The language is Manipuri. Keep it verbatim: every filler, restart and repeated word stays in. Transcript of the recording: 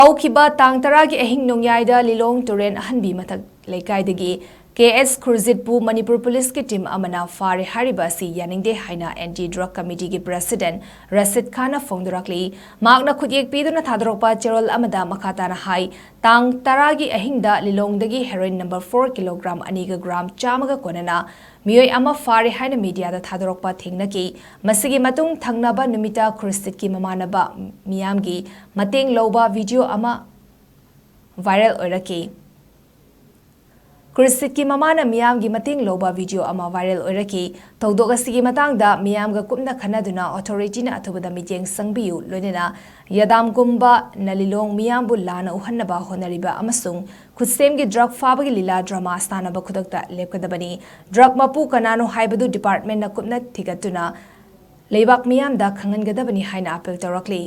ꯍꯧꯈꯤꯕ ꯇꯥꯡ ꯇꯔꯥꯒꯤ ꯑꯍꯤꯡ ꯅꯣꯡꯌꯥꯏꯗ ꯂꯤꯂꯣꯡ ꯇꯨꯔꯦꯟ ꯑꯍꯟꯕꯤ ꯃꯊꯛ ꯂꯩꯀꯥꯏꯗꯒꯤ ꯀꯦ ꯑꯦꯁ ꯈꯨꯔꯖꯤꯠꯄꯨ ꯃꯅꯤꯄꯨꯔ ꯄꯨꯂꯤꯁꯀꯤ ꯇꯤꯝ ꯑꯃꯅ ꯐꯥꯔꯦ ꯍꯥꯏꯔꯤꯕ ꯑꯁꯤ ꯌꯥꯅꯤꯡꯗꯦ ꯍꯥꯏꯅ ꯑꯦꯟꯇꯤ ꯗ꯭ꯔꯒ ꯀꯃꯤꯇꯤꯒꯤ ꯄ꯭ꯔꯦꯁꯤꯗꯦꯟꯠ ꯔꯁꯤꯗ ꯈꯥꯟꯅ ꯐꯣꯡꯗꯣꯔꯛꯂꯤ꯫ ꯃꯍꯥꯛꯅ ꯈꯨꯠꯌꯦꯛ ꯄꯤꯗꯨꯅ ꯊꯥꯗꯣꯔꯛꯄ ꯆꯦꯔꯣꯜ ꯑꯃꯗ ꯃꯈꯥ ꯇꯥꯅ ꯍꯥꯏ, ꯇꯥꯡ ꯇꯔꯥꯒꯤ ꯑꯍꯤꯡꯗ ꯂꯤꯂꯣꯡꯗꯒꯤ ꯍꯦꯔꯣꯏꯟ ꯅꯝꯕꯔ ꯐꯣꯔ ꯀꯤꯂꯣꯒ꯭ꯔꯥꯝ ꯑꯅꯤꯒ ꯒ꯭ꯔꯥꯝ ꯆꯥꯝꯃꯒ ꯀꯣꯟꯅꯅ ꯃꯤꯑꯣꯏ ꯑꯃ ꯐꯥꯔꯦ ꯍꯥꯏꯅ ꯃꯤꯗꯤꯌꯥꯗ ꯊꯥꯗꯣꯔꯛꯄ ꯊꯦꯡꯅꯈꯤ꯫ ꯃꯁꯤꯒꯤ ꯃꯇꯨꯡ ꯊꯪꯅꯕ ꯅꯨꯃꯤꯠꯇ ꯈꯨꯔꯖꯤꯠꯀꯤ ꯃꯃꯥꯟꯅꯕ ꯃꯤꯌꯥꯝꯒꯤ ꯃꯇꯦꯡ ꯂꯧꯕ ꯚꯤꯗꯤꯑꯣ ꯑꯃ ꯚꯥꯏꯔꯦꯜ ꯑꯣꯏꯔꯛꯈꯤ꯫ ꯈꯨꯔꯖꯤꯠꯀꯤ ꯃꯃꯥꯅ ꯃꯤꯌꯥꯝꯒꯤ ꯃꯇꯦꯡ ꯂꯧꯕ ꯚꯤꯗꯤꯑꯣ ꯑꯃ ꯚꯥꯏꯔꯦꯜ ꯑꯣꯏꯔꯛꯈꯤ꯫ ꯊꯧꯗꯣꯛ ꯑꯁꯤꯒꯤ ꯃꯇꯥꯡꯗ ꯃꯤꯌꯥꯝꯒ ꯀꯨꯞꯅ ꯈꯟꯅꯗꯨꯅ ꯑꯣꯊꯣꯔꯤꯇꯤꯅ ꯑꯊꯨꯕꯗ ꯃꯤꯠꯌꯦꯡ ꯆꯪꯕꯤꯌꯨ, ꯂꯣꯏꯅꯅ ꯌꯥꯗꯥꯝꯒꯨꯝꯕ ꯅꯂꯤꯂꯣꯡ ꯃꯤꯌꯥꯝꯕꯨ ꯂꯥꯟꯅ ꯎꯍꯟꯅꯕ ꯍꯣꯠꯅꯔꯤꯕ ꯑꯃꯁꯨꯡ ꯈꯨꯠꯁꯦꯝꯒꯤ ꯗ꯭ꯔꯒ ꯐꯥꯕꯒꯤ ꯂꯤꯂꯥ ꯗ꯭ꯔꯃꯥ ꯁꯥꯟꯅꯕ ꯈꯨꯗꯛꯇ ꯂꯦꯞꯀꯗꯕꯅꯤ꯫ ꯗ꯭ꯔꯒ ꯃꯄꯨ ꯀꯅꯥꯅꯣ ꯍꯥꯏꯕꯗꯨ ꯗꯤꯄꯥꯔꯠꯃꯦꯟꯠꯅ ꯀꯨꯞꯅ ꯊꯤꯒꯠꯇꯨꯅ ꯂꯩꯕꯥꯛ ꯃꯤꯌꯥꯝꯗ ꯈꯪꯍꯟꯒꯗꯕꯅꯤ ꯍꯥꯏꯅ ꯑꯥꯄꯤꯜ ꯇꯧꯔꯛꯂꯤ꯫